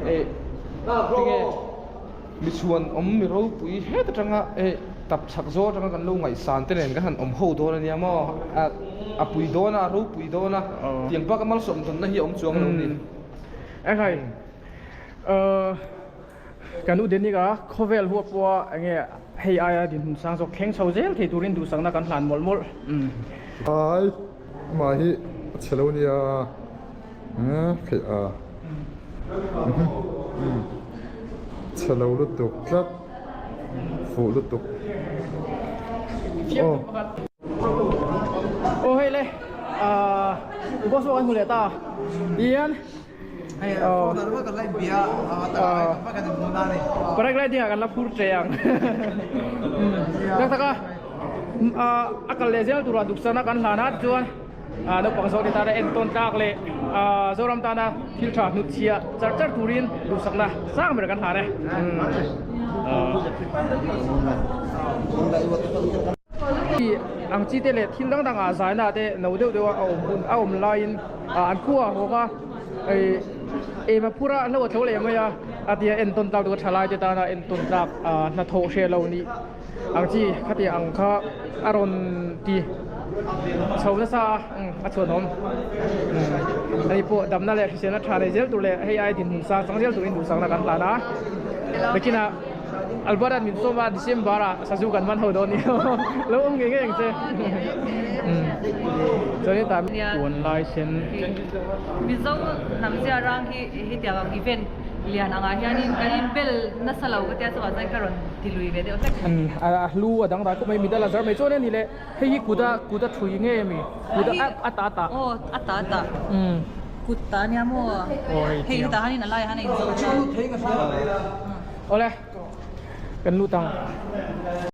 Eh tinge mi chhuan awm mi ropui het atanga eh tap chhak zawl atanga kan lo ngaihsan te nen kan han awm ho dawn ania maw a a pui dawn a a ropui dawn a tiang bak a malsawm dawnna hi a awm chuang lo ni. Ekhai ahh kan u Denic a khawvel huap pawha enge hei aia dinhmun sang zawk thleng chho zel thei turin duhsakna kan hlan mawlh mawlh. Ai amah hi a chhe lo nia. Theih a chhe lo lutuk tlat fuh lutuk aw. Aw hei le ahh boss pawh kan hmu leh ta tihian paragliding ah kan la phur che ang tak tak a a kal leh zel turah duhsakna kan hlan a tichuan. Naupang zawk te tana entawn tlak leh Zoram tana thil tha hnut chhia char char turin duhsakna sang ber kan hlan e. Ang chi te leh thil dang dang ah zaina te no deuh deuh a awm hun a awm laiin an khua a hawk a em a phur a hlo a tho leh mai a a tia entawn tlak duh a thalai te tana entawn tlak hnathawh hreh lo nih Ang chi khati ang kha a rawn ti chho nasa a a chhuanawm ani pawh damna leh hriselna tha nei zel tur leh hei ai dinhmun sang chang zel turin duhsakna kan hlan a nakinah Albert-a'n min sawm a December ah sazu kan man ho dawn nia lo awm ngei ngei ang che chuan hetah puan lai sen Mizo hnam zia rang hi hetiang ang event lian angah hianin kan inbel nasa lo ka tia chuvah chuan ka rawn ti lui ve deuh hlek. A hlu a dangdai khawp mai midal a zar mai chuan a ni le hei hi kut a kut a thui nge ami kut a a ta ta aw a ta ta kut ta ania maw hei hetah hianin a laiah hian a inzawm awle kan lut ang.